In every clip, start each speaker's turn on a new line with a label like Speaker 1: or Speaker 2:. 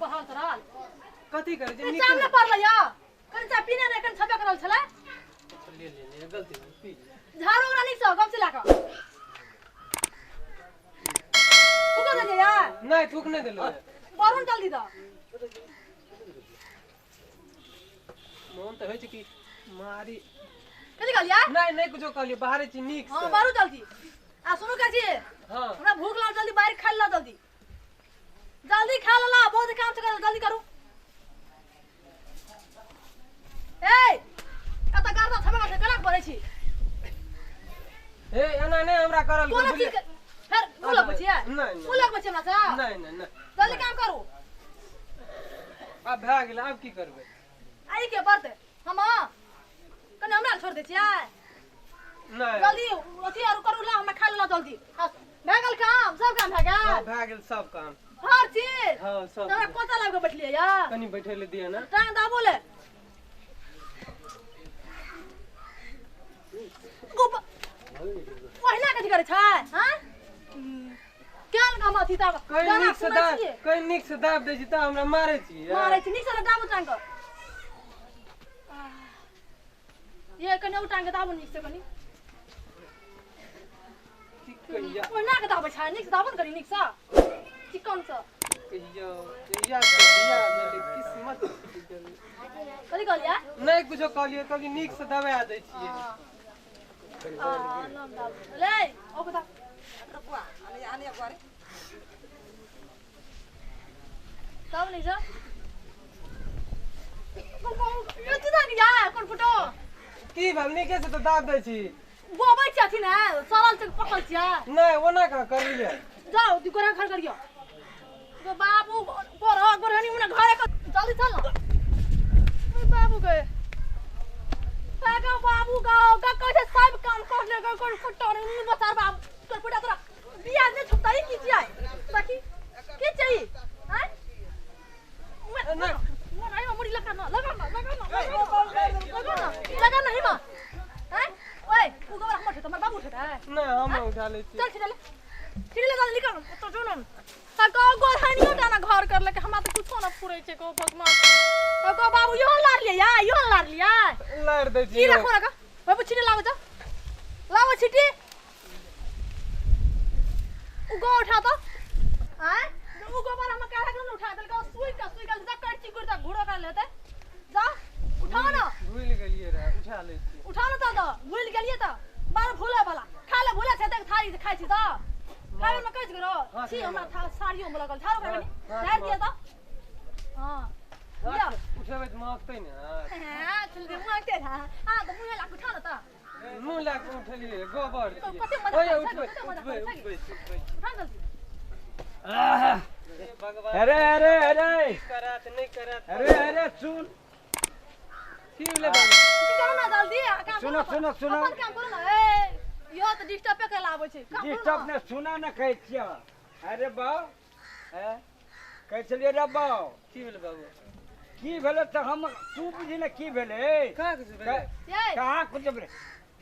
Speaker 1: बहाल तरल
Speaker 2: कथी करे जे
Speaker 1: नीक सामने पड़ल या कनि चाय पीने नै कनि छबे करल छलै
Speaker 2: ले ले ले गलती पी
Speaker 1: झाड़ू ओकरा नीक सँ गमछी ला कऽ थूक देलियै या
Speaker 2: नहीं थूक नहीं देलो
Speaker 1: वरुण जल्दी द
Speaker 2: मोन त होइ छै कि मारी
Speaker 1: कथी कहलियै
Speaker 2: नहीं नहीं कुछो कहलियै बाहरे छी नीक से
Speaker 1: हां बारू जल्दी आ सुनू का जी
Speaker 2: हां
Speaker 1: हमरा भूख लागल जल्दी बाहर खा ला जल्दी जल्दी खा ला बहुत काम छै करल जल्दी करू ए एत गार्दा छबे छै केना पड़ै छी
Speaker 2: ए एना नहीं हमरा करल
Speaker 1: कोना चीज फेर मुँह लगबै छियै
Speaker 2: नहीं
Speaker 1: मुँह लगबै छियै हमरा से
Speaker 2: नहीं नहीं नहीं
Speaker 1: जल्दी काम करू
Speaker 2: आब भए गेल आब की करबै
Speaker 1: आई के पड़तै हम कने हमरा छोड़ दै छियै
Speaker 2: नहीं
Speaker 1: जल्दी अथी आर करू ला हमरा खा लेला जल्दी भए गेल काम सब काम भए गेल
Speaker 2: हां भए गेल सब काम
Speaker 1: हर चीज
Speaker 2: हां सब
Speaker 1: हमरा कोता लाग के बैठलियै या
Speaker 2: कनी बैठे ले दिया ना
Speaker 1: टांग दाबो ले गोप पहिला कथी करै छै हां केहन काम अथी तब
Speaker 2: कहीं नीक से दाब कहीं नीक से दाब दै छी त हमरा मारै छी
Speaker 1: मारै छी नीक से दाबो टांग के ये कने उटांग के दाबो नीक से कनी
Speaker 2: की कहिया
Speaker 1: ओना के दाबै छै नीक से दाबो ने कनी नीक से चिकन से
Speaker 2: कहिया कहिया कहिया भेलै किस्मत
Speaker 1: कथी कहलियै
Speaker 2: नहीं कुछो कहलियै कहलियै नीक से दबा दै छियै
Speaker 1: आ नाम दाब ले ओ बता
Speaker 3: रुकुआ आने आने अगवारे
Speaker 1: तब नहीं जा ये तो या कोन फुटो
Speaker 2: की भेल नीके से त दाब दै छी
Speaker 1: गोबै छी अथी ने सड़ल छै पकल छियै
Speaker 2: नहीं ओना कहाँ करलियै
Speaker 1: जाओ तू गोरा घर करियो गो बाबू गोरा गोरहनी मुना घरे के जल्दी चल ना ओए बाबू गए काका बाबू गाओ का कहै छै सब काम कर ले कोन फुटो रे मुंह बसार बाबू तोर फुटा तोरा बियाह ने छुपताई की छियै बाकी की चाहिए हैं
Speaker 2: नहीं
Speaker 1: मोर आई मुड़ी लगा ना लगा ना लगा ना लगा ना लगा ना हिमा हैं ओए उ गोबर हमर उठेतै हमर बाबू उठेतै
Speaker 2: नहीं हम उठा लै छी
Speaker 1: चल छिड़े ले छिड़े ले जल्दी निकल तो जो न त कहो गोरहनियो टाना घर कर ले के हमरा त कुछो न फुरै छै कहो भगवान त कहो बाबू यो लार लिया या यो लार लिया
Speaker 2: लार दै
Speaker 1: की
Speaker 2: छी
Speaker 1: रखो रखो बाबू छिड़े लाबो जा लाबो छिटी उ गो उठा तो हैं उ गोबर हम काहे के न उठा देलको सुई का सुई का जा करची गुड़ जा घोड़ो कर लेते जा उठाओ ना
Speaker 2: भूल गेलियै रहे उठा लै छी
Speaker 1: उठा ना त भूल गेलियै त बार भूले वाला खा ले भूले छै त थारी से खाइ छी त खावे में कहि करो छी हमरा था साड़ियो में लगल झाड़ो कनी झाड़ दिया त हां
Speaker 2: हाथ उठेबै त महकतै ने
Speaker 1: हां चल दे मुंह आते हां हां त मुंह लाग उठा ना त
Speaker 2: मुंह लाग उठेलियै गोबर
Speaker 1: तो कते मजा
Speaker 2: ओए
Speaker 1: करै छै,
Speaker 2: उठबै
Speaker 1: कते मजा
Speaker 2: उठबै
Speaker 1: करै छै।
Speaker 2: उठबै उठबै
Speaker 1: उठा जल्दी
Speaker 2: हे भगवान
Speaker 4: अरे अरे अरे
Speaker 2: करत नहीं करत
Speaker 4: अरे अरे सुन
Speaker 2: की भेलै बाबू
Speaker 1: की करू ना जल्दी आ काम
Speaker 4: सुनो,
Speaker 1: करू ना।
Speaker 4: सुनो, सुनो।
Speaker 1: अपन काम करू ना ए यो त डिस्टर्ब पे करे आबै छै काम करू
Speaker 4: डिस्टर्ब
Speaker 1: ना।
Speaker 4: ने सुना ने कहै छियै अरे बाउ हैं कहै छलियै रे बाउ
Speaker 2: की भेलै बाबू
Speaker 4: की भेलै तऽ हम तू बुझी ने की भेलै
Speaker 2: कहाँ कुछ भेलै
Speaker 1: ये
Speaker 4: कहाँ कुछ भेलै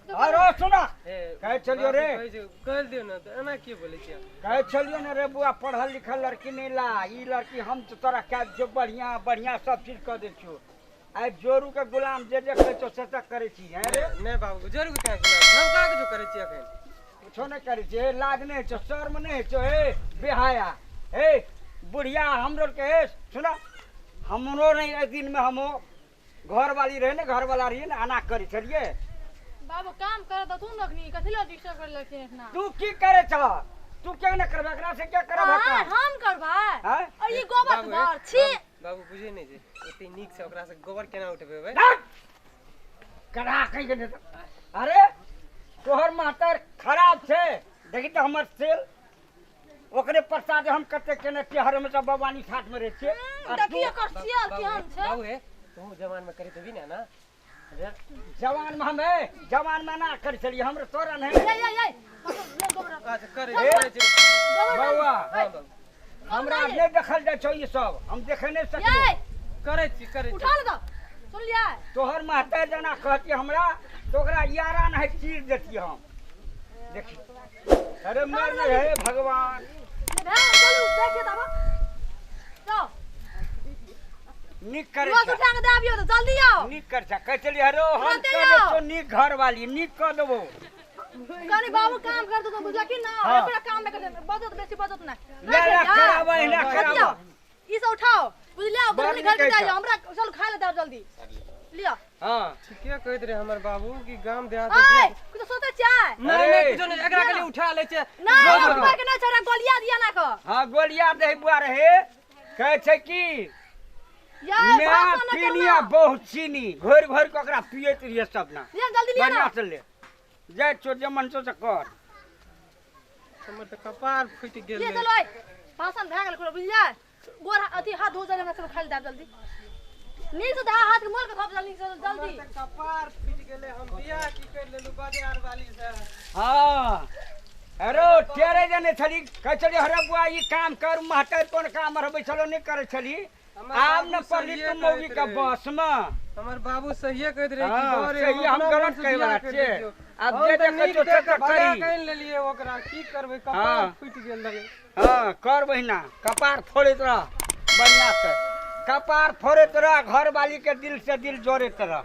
Speaker 4: अरे सुना
Speaker 2: हे
Speaker 4: कहै छलियौ रे।
Speaker 2: कहै छै कहि दियौ ने तऽ एना की बोलै छियै
Speaker 4: कहै छलियौ ने रे बुआ पढ़ल लिखल लड़की नहि ला ई लड़की हम तऽ तोरा कए छियौ बढ़िआँ बढ़िआँ सब चीज कऽ दै छियौ आइ जोरू के गुलाम जे जे कहै छौ से सब करै छी हैं रे
Speaker 2: नहीं बाबू जरूर कहाँ गुलाम हम कहाँ कुछो करै छियै अखन
Speaker 4: कुछो नहि करै छी हे लाज नहि होइ छौ शर्म नहि होइ छौ हे बेहाया हे बुढ़िया हमरो के हे सुना हमरो नहि एहि दिनमे हमो घरवाली रहै ने घरवाला रहियै ने एना करै छलियै
Speaker 1: बाबू काम कर दतू न अखनी कथी लए डिस्टर्ब करे लगथिन एखना
Speaker 4: तू की करै छह तू क्या नहि करबै एकरा से क्या करब
Speaker 1: आँय,
Speaker 4: काम
Speaker 1: हम करबै
Speaker 4: आँय?
Speaker 1: और ई गोबर
Speaker 2: बाबू,
Speaker 1: तोबर छी
Speaker 2: बाबू बुझै नहि छै ओते नीक से ओकरा से गोबर केना उठबेबै
Speaker 4: कड़ा कहि के नहि अरे तोहर मातर खराब छै देखी तऽ हमर सेल ओकरे प्रसाद हम कते केने छियै हर हमेशा भवानी ठाठ में रहै छियै आ तू
Speaker 1: देखिए कर सियल केहन छै
Speaker 2: बाबू हे तू जवान में करैत हेबी ने ना
Speaker 4: जवान में हम हे जवान में ना करै छलियै हमरो तोरा नहि
Speaker 1: ये ये ये ले गोबर
Speaker 2: अच्छा करै
Speaker 4: हे।
Speaker 2: करै छै
Speaker 1: गोबर
Speaker 4: बौआ
Speaker 2: हाँ बाबू
Speaker 4: हमरा नहि देखल जाइ छौ ई सब हम देखे नहि
Speaker 1: ये
Speaker 4: सकबै
Speaker 2: करै छी करै छी
Speaker 1: उठा ले तो सुन लिया
Speaker 4: तोहर माता जेना कहती हमरा तऽ ओकरा यारा नहि चीर देती हम देखी अरे मर हे भगवान
Speaker 1: ले भै चलू देखिए तब जाओ
Speaker 4: नीक करे
Speaker 1: रोज
Speaker 4: छा।
Speaker 1: उठा के दे आबियो तो जल्दी आओ।
Speaker 4: नीक कर छा। कहै छली हरो हम
Speaker 1: तुरंते
Speaker 4: कऽ देबौ
Speaker 1: आउ।
Speaker 4: नीक घर वाली नीक कऽ देबौ।
Speaker 1: कनी बाबू काम कर दो तो बुझला कि ना।
Speaker 4: हाँ।
Speaker 1: एकरा काम नहीं कर बजत बेसी बजत नहीं।
Speaker 4: ले ले कराबो एहिना कराबो।
Speaker 1: ई सब उठाओ बुझलिया।
Speaker 4: बड़
Speaker 1: घर
Speaker 4: नीक
Speaker 1: घर के
Speaker 4: कहै
Speaker 1: जाइयो
Speaker 4: छौ।
Speaker 1: हमरा चल खा ले दाव जल्दी लियो।
Speaker 4: हाँ
Speaker 2: ठीके कहैत रहे हमर बाबू कि गाम देहात
Speaker 1: आय कुछ सोचे चाय।
Speaker 2: नहीं
Speaker 4: अरे।
Speaker 2: नहीं कुछो नहीं, एकरा के लिए उठा ले छै।
Speaker 1: ना
Speaker 2: रोज
Speaker 1: ऊपर के ना छोड़ा गोलिया दिया ना को।
Speaker 4: हाँ गोलिया दे बुआ रहे कहै छै कि
Speaker 1: यार
Speaker 4: मैं
Speaker 1: भाषण ना
Speaker 4: पीनिया
Speaker 1: करना।
Speaker 4: बहुत चीनी घोरि घोरि के ओकरा पियैत रहियै सब ना।
Speaker 1: लिया जल्दी लिया
Speaker 4: बढ़िया
Speaker 1: ना।
Speaker 4: से ले जाइ छौ जे मन छौ से कर।
Speaker 2: हमर तऽ कपार फुटि गेल।
Speaker 1: लिए चलो आय भाषण भए गेल बुझलिया। गोर अथी हाथ धो जल्दी हमरा सब खा ले दाव जल्दी। नीक से धा हाथ के मोल के धोप जल्दी से जल्दी।
Speaker 2: हमर तऽ कपार फुटि गेलै, हम बियाह की कर लेलु बाजार वाली से।
Speaker 4: हाँ अरे तेरे जने छली कहै छली हरे बुआ ई काम कर महतर कोन काम रहबै छलो नहि करै छली।
Speaker 2: हमर
Speaker 4: आब न
Speaker 2: बाबू
Speaker 4: पड़ली
Speaker 2: सहिए
Speaker 4: तू मौगी
Speaker 2: कहैत
Speaker 4: के
Speaker 2: रहे।
Speaker 4: बस में।
Speaker 2: हमर बाबू सहिए कहैत रहे कि
Speaker 4: हाँ,
Speaker 2: बड़े
Speaker 4: सही, हम
Speaker 2: अपना
Speaker 4: गलत
Speaker 2: मन से
Speaker 4: कहै
Speaker 2: बियाह
Speaker 4: वाला
Speaker 2: कर
Speaker 4: छियै।
Speaker 2: लेलियौ।
Speaker 4: आब
Speaker 2: हम
Speaker 4: जे
Speaker 2: तऽ
Speaker 4: देखै
Speaker 2: नीक
Speaker 4: छौ से
Speaker 2: देख कऽ
Speaker 4: तऽ
Speaker 2: भगा
Speaker 4: करी।
Speaker 2: कऽ आनि लेलियै ओकरा, की करबै कपार
Speaker 4: हाँ।
Speaker 2: फुटि गेल रहे।
Speaker 4: हाँ कर बहिना कपार फोड़ैत रह बढ़िया से कपार फोड़ैत रह घरवाली के दिल से दिल जोड़ैत रह।